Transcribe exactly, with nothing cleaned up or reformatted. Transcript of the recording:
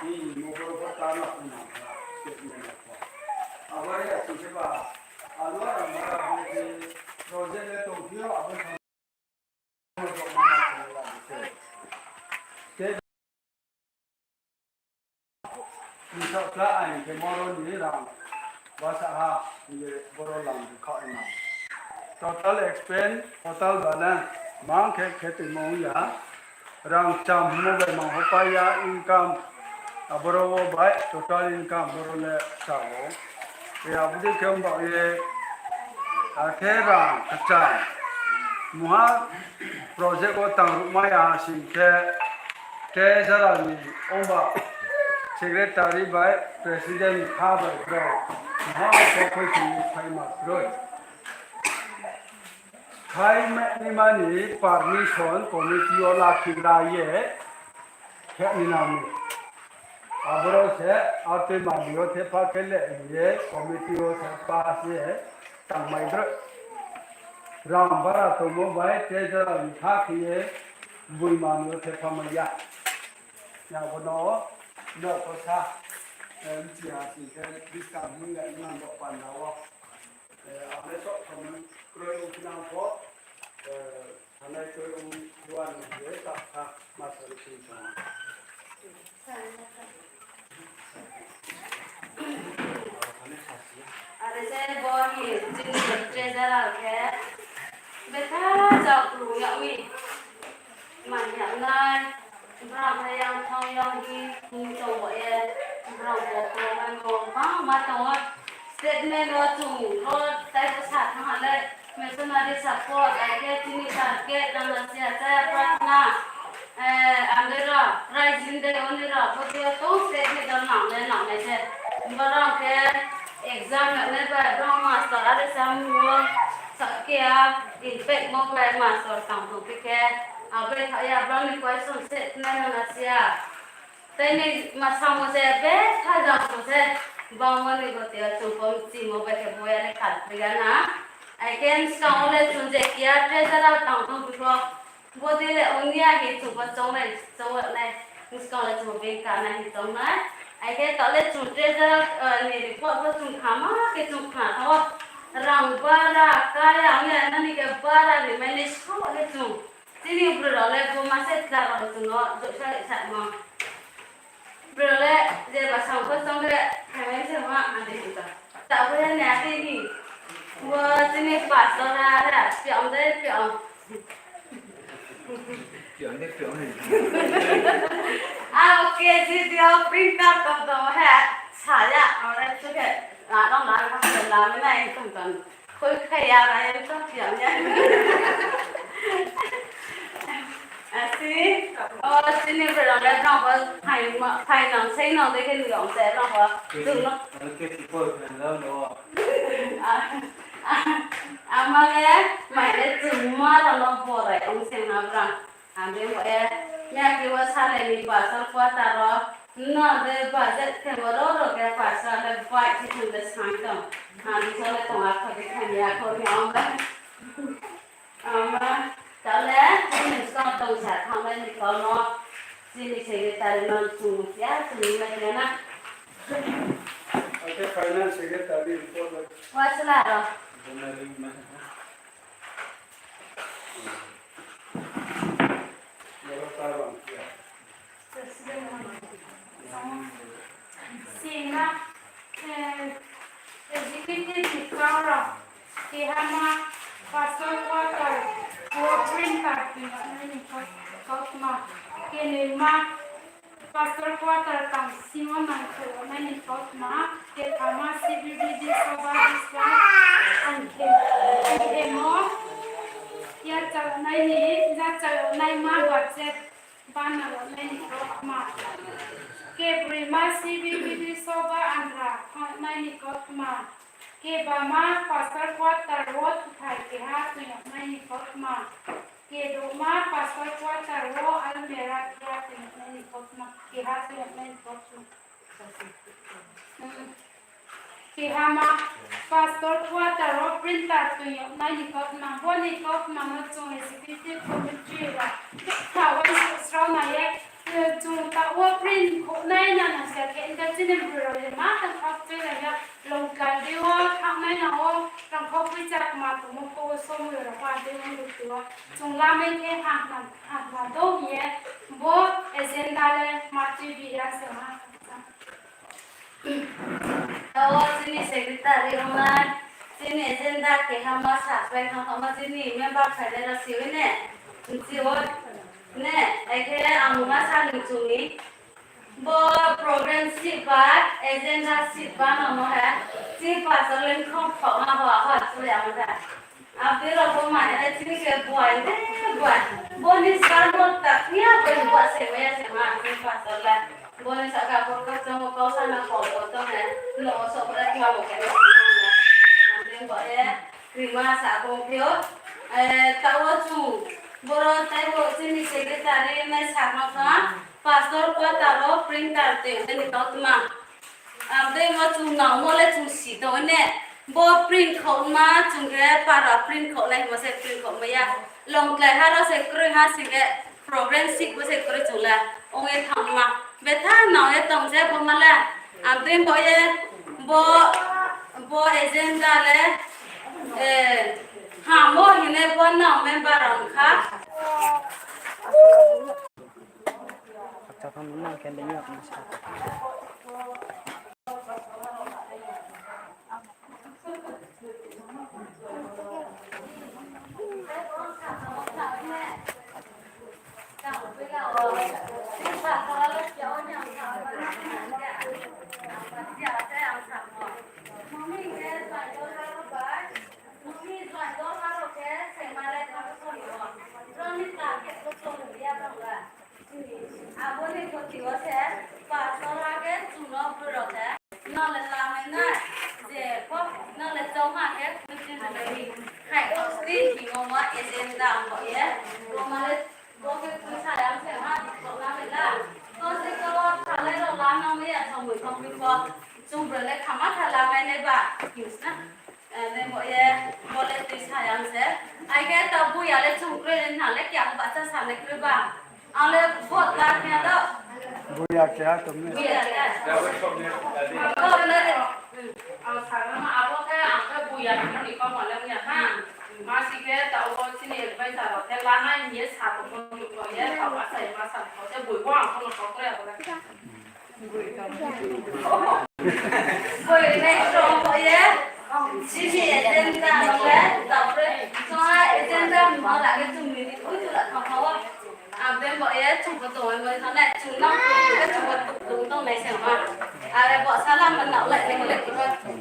Ni mo boro bo ta na pho nang ha, state ni na pho. Abo ya sing khe ba, ano rang bara bo khe project le tong phi yo, abo sa State ni sa kla ain khe moro ni rang basa ha, ye boro lang kha ima. Total expense, total balance, mang khe khe tongmo ya. Rang cham himo bai mang hopai ya income, aboro wo bai total income boro le chao. Khe abo dei khe ong ba ye, akhe rang kcham. Mungha project wo tang ruhmai ya sing khe, treasurer ni ong ba secretary bai president ni kha bai brao. Mungha wo khe khoi sing ni phaima kroi. Khai ma ni mani permission committee wo lakhi la ye khe ni nang mi. Aboro se, ate mani yo thepha khe le ye committee wo se pass ye tangmai broi. Rang bara tongmo bai treasurer ni kha khe ye bui mani yo thepha mai ya. Abo no, no ko sa, eh, mchi ha sing khe buskang hing le nang bo panda wo. Eh, abo le soh khamung kroi ong khnang pho, eh, thanai kroi ong duan ye ta kha ma sa ri sing sa. Are se bo ni chini treasurer khe betha chakru yag mi. Mani yag nai, brang khe yang thang yang hi, hing tong bo ye, brang bo khe mai bo, bangma tong o. Statement wo chung ro tai bo sa thanng ha le, missionary support, ai khe chini target, rang na sia cha ya prarthana, eh, ang de ro, raijin de oni ro, bo de tong statement ro nang le nang nai se. Brang khe exam yag nai bai, brang master are sa mung wo, sa khe ya, impact mo bai master tang tong phi khe, abo le kha ya, brang ni question se nai na na sia. Tei ni ma samo se betha jang tong se, bangmo ni goti yo chung pho mchimo bai khe bo ya le kal phi ya na. Ai khe skang wo le chung je keha treasurer tang tong phi pho, bo dei le ong ya hi chung pho choung nai, choung nai. Skang le chung being ka nai hi choung nai. Ai khe taoh le chung treasurer, eh, ni report pho chung khama khe chung khna thanng ou. Rang bara, kaya ong ya nani khe bara rimai nai skang wo le chung. Chini broi rao le bo ma se tla rao le chung no josa le samo. Broi rao le je ba sang pho choung le, khaimai se ma ande hing ta. Ta bo ya ni ati ni. Bo chini pastor ha, ha, piang de piang. Abo K G D O printer tong tong he, sa ya, ore chu khe, la tong la, la, la, la, nai tong tong. Khoi khai ya, ra ya, tong piang ya. Asi, o, chini broi rao le nang bo, phai ma, phai nang, sei nang, dei khe ni yong se, nang bo, chung no. A, a, ama le, mai le, chung ma rao no borai ong se na brang. Ande bo e, ya khe wo salai ni pastor quarter wo, no de budget khe wo ro ro khe pastor le bai khe thang de sang tong. Ande so le tong akho de khe ni akho ni ong ba. Ama, taoh le, chini skang tong sa thanng nai ni kau no, chini secretary no chung ya, chung mai ya na. Ake finance secretary report bai. Wa sala ro. General ma. Sina, eh, executive ni kau rao, kehama pastor quarter wo printer tui yag nai ni kau-, kautma, kenoima pastor quarter tang sing wo nangthoh yag nai ni kautma, kethama C B B D soba buskang, ang khe, ang khe mo, yachaoh nai ni, yachaoh yag naima budget, bana yag nai ni kautma. Kebroima C B B D soba anra thanng yag nai ni kautma. Kebama pastor quarter wo thuthai keha tui yag nai ni kautma. Kedouhma pastor quarter wo almirah keha tui yag nai ni kautma, keha tui yag nai ni kautma. Kehama pastor quarter wo printer tui yag nai ni kautma, bo ni kautma no chung executive committee rao kha uaingsouh srao nai ye, chung taoh wo print khouh nai na Chini bru rao le ma tang kha tui lai ya, longkal dei wo, thangnai na wo, tang kha poicha kma tongmo pho wo, somoi rao pha dei wo, bru wo. Chung lamai khe ha, ha, ha, ha, do ye, bo agenda le ma tui bi ya se ha. Tao chini secretary rao nai, chini agenda keha ma sa pai thanng thanng ma chini member phainai rao si oi ne, nchi wo ne, akhe ang ma sa ni chung ni. Bo program sheet ba, agenda sheet ba no mo he, chini pastor le khom khom ma bo, ho, chuli ang tha. Abo dei rao bo mani le chini khe buai, de buai. Bo ni sar mo ta thia bo ni buai se mai ya se ma, chini pastor le. Bo ni saka bo kau chang bo kau sana kau bo tong he, no so bo le thia bo khe no si na le. Ang dei bo ye, krima sa bo phio. Eh, tao chung, boro tei bo chini secretary nai sa ma kha, pastor quarter wo printer tei ni kau tma. Ang dei bo chung nangmo le chung si tong ne. Bo print khouhma chung khe para print khouh nai hingmo se print khouh mai ya. Longklai ha rao se kroi ha sing khe program sheet bo se kroi chung le. Ong ye thanng ma. Betha nang ye tong je bo ma le. Ang dei bo ye bo, bo agenda le, eh, ha mo hing le bo nang member rao kha. Abo ni khoti wo se pastor ha khe chung no bru rao khe, nrao le lamai nai, je pho nrao le choungha khe khuitin rao le ni. Khai kho sri hingmo ma agenda ang bo ye, bo ma le bo khe khuisa yang se ha, bo lamai la. To se ko thalai rao la nang mai ya, somoi tong phi pho. Chung bru le khama tha lamai nai ba, hing sna. Eh, nai bo ye, bo le tui sa yang se. Ai khe tao buya le chung kroi le na le kya bahcha sa nai kroi ba. Ang le vote la khe do. Buya khe ha tong ni. Buya khe. Ang sa ma abo khe ang khe buya khe ni kau ma le ya ha. Ma si khe tao bo chini advisor rao khe la nai ye sa tong ni ko ye tao ma sa ye ma sa ko se bui bo ang ko no ko kroi abo le. Boi nai song bo ye, chini agenda no le, tapore, chungha agenda no lage chung ni ui tu la thang thang wo. Ang dei bo ye, chung bo tong bo thanng nai, chung nang khe chung bo tong tong nai se ma. Are bo sala man nao lai nai le khe.